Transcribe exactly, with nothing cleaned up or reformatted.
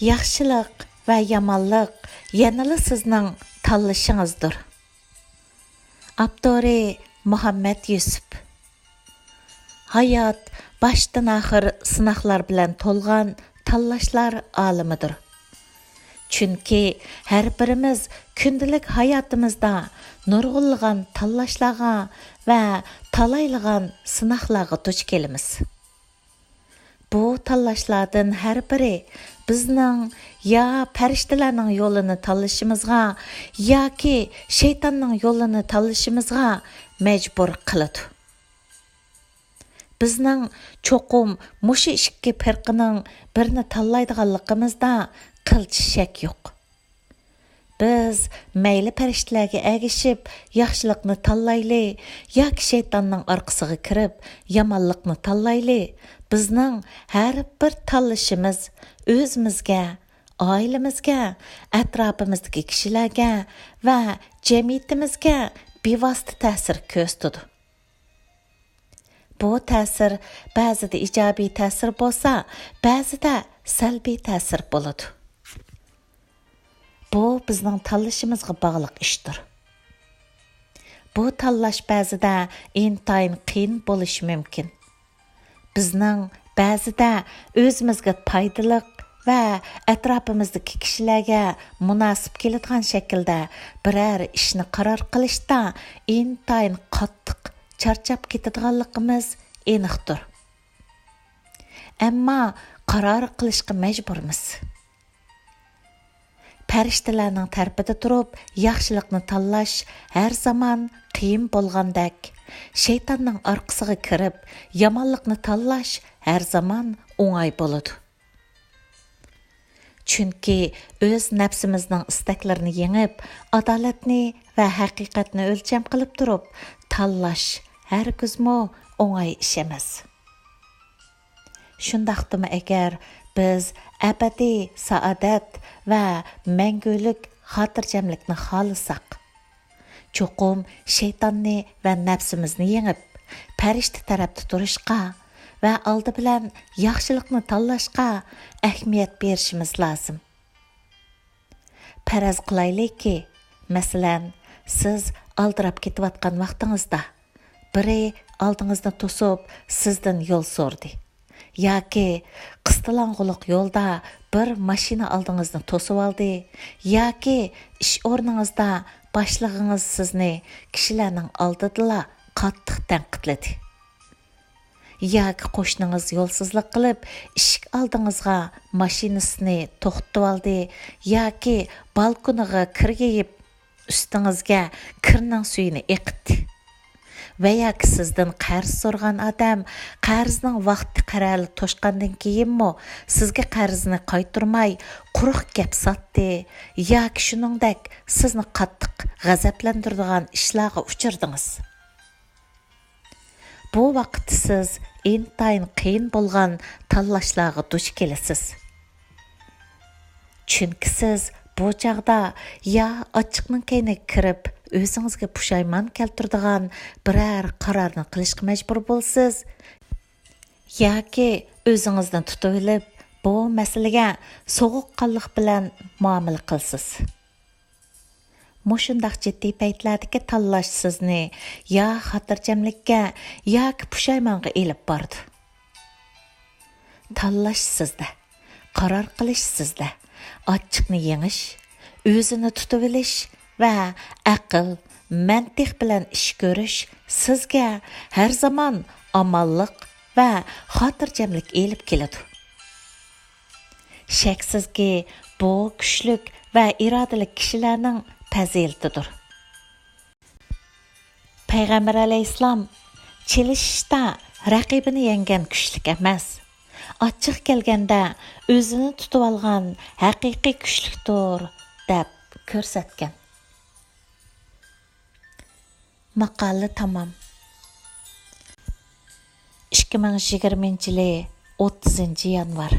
ياخشىلىق ۋە يامانلىق يەنىلا سىزنىڭ تاللىشىڭىزدۇر. ئاپتورى: مۇھەممەد يۈسۈپ. ھايات باشتىن-ئاخىر سىناقلار بىلەن تولغان تاللاشلار ئالىمىدۇر. چۈنكى ھەر بىرىمىز كۈندىلىك ھاياتىمىزدا نۇرغۇنلىغان تاللاشلارغا ۋە تالايلىغان سىناقلارغا دۇچ كېلىمىز. بۇ تاللاشلاردىن ھەر بىرى بىزنىڭ يا پەرىشتىلەرنىڭ يولىنى تاللىشىمىزغا، ياكى شەيتاننىڭ يولىنى تاللىشىمىزغا مەجبۇر قىلىدۇ. بىزنىڭ چوقۇم مۇشۇ ئىككى پىرقىنىڭ بىرىنى تاللايدىغانلىقىمىزدا قىلچە شەك يوق. بىز مەيلى پەرىشتىلەرگە ئەگىشىپ ياخشىلىقنى تاللايلى ياكى شەيتاننىڭ ئارقىسىغا كىرىپ يامانلىقنى تاللايلى، بىزنىڭ ھەر بىر تاللىشىمىز ئۆزىمىزگە، ئائىلىمىزگە، ئەتراپىمىزدىكى كىشىلەرگە ۋە جەمئىيىتىمىزگە بىۋاسىتە تەسىر كۆرسىتىدۇ. بۇ تەسىر بەزىدە ئىجابىي تەسىر بولسا، بەزىدە سەلبىي تەسىر بولىدۇ. بۇ بىزنىڭ تاللىشىمىزغا باغلىق ئىشتۇر. بۇ تاللاش بەزىدە ئىنتايىن قىيىن بولۇشى مۇمكىن. بىزنىڭ بەزىدە ئۆزىمىزگە پايدىلىق ۋە ئەتراپىمىزدىكى كىشىلەرگە مۇناسىپ كېلىدىغان شەكىلدە بىرەر ئىشنى قارار قىلىشتا ئىنتايىن قاتتىق چارچاپ كېتىدىغانلىقىمىز ئېنىقتۇر. ئەمما قارار قىلىشقا مەجبۇرمىز. پەرىشتىلەرنىڭ تەرىپىدە تۇرۇپ ياخشىلىقنى تاللاش ھەر زامان قىيىن بولغاندەك، شەيتاننىڭ ئارقىسىغا كىرىپ يامانلىقنى تاللاش ھەر زامان ئوڭاي بولىدۇ. چۈنكى ئۆز نەپسىمىزنىڭ ئىستەكلىرىنى يېڭىپ، ئادالەتنى ۋە ھەقىقەتنى ئۆلچەم قىلىپ تۇرۇپ تاللاش ھەرگىزمۇ ئوڭاي ئىش ئەمەس. شۇنداقتىمۇ ئەگەر بىز ئەبەدىي سائادەت ۋە مەڭگۈلۈك خاتىرجەملىكنى خالىساق، چوقۇم شەيتاننى ۋە نەپسىمىزنى يېڭىپ، پەرىشتە تەرەپتە تۇرۇشقا ۋە ئالدى بىلەن ياخشىلىقنى تاللاشقا ئەھمىيەت بېرىشىمىز لازىم. پەرەز قىلايلىكى، مەسىلەن، سىز ئالدىراپ كېتىۋاتقان ۋاقتىڭىزدا، بىرى ئالدىڭىزنى توسۇپ، سىزدىن يول سورىدى. ياكى قىستىلاڭغۇلۇق يولدا بىر ماشىنا ئالدىڭىزنى توسۇۋالدى. ياكى ئىش ئورنىڭىزدا باشلىقىڭىز سىزنى كىشىلەرنىڭ ئالدىدىلا قاتتىق تەنقىدلىدى. ياكى قوشنىڭىز يولسىزلىق قىلىپ، ئىشىك ئالدىڭىزغا ماشىنىسىنى توختىتىۋالدى. ياكى بالكونىغا كىرگىيىپ، ئۈستىڭىزگە كىرنىڭ سۈيىنى ئېقىتتى. ۋە ياكى سىزدىن قەرز سورىغان ئادەم قەرزنىڭ ۋاقتى قەرەلى توشقاندىن كېيىنمۇ سىزگە قەرزنى قايتۇرماي، قۇرۇق گەپ ساتتى ياكى شۇنىڭدەك سىزنى قاتتىق غەزەپلەندۈرىدىغان ئىشلارغا ئۇچرىدىڭىز. بۇ ۋاقىتتا سىز ئىنتايىن قىيىن بولغان تاللاشلارغا دۇچ كېلىسىز. چۈنكى سىز بۇ چاغدا يا ئاچچىقنىڭ كەينىگە كىرىپ، ئۆزىڭىزگە پۇشايمان كەلتۈرىدىغان بىرەر قارارنى قىلىشقا مەجبۇر بولىسىز، ياكى ئۆزىڭىزنى تۇتۇۋېلىپ، بۇ مەسىلىگە سوغۇققانلىق بىلەن مۇئامىلە قىلىسىز. مۇشۇنداق جىددىي پەيتلەردىكى تاللاش سىزنى يا خاتىرجەملىككە ياكى پۇشايمانغا ئېلىپ بارىدۇ. تاللاش سىزدە، قارار قىلىش سىزدە. ئاچچىقنى يېڭىش، ئۆزىنى تۇتۇۋېلىش ۋە ئەقىل، مەنتىق بىلەن ئىش كۆرۈش سىزگە ھەر زامان ئامانلىق ۋە خاتىرجەملىك ئېلىپ كېلىدۇ. شەكسىزكى، بۇ كۈچلۈك ۋە ئىرادىلىك كىشىلەرنىڭ پەزىلىتىدۇر. پەيغەمبەر ئەلەيھىسسالام، چېلىشىشتا رەقىبىنى يەڭگەن كۈچلۈك ئەمەس، ئاچچىق كەلگەندە ئۆزىنى تۇتۇۋالغان ھەقىقىي كۈچلۈكتۇر، دەپ كۆرسەتكەن. ماقالە تامام. ئىككى مىڭ يىگىرمىنچى يىلى ئوتتۇزىنچى يانۋار.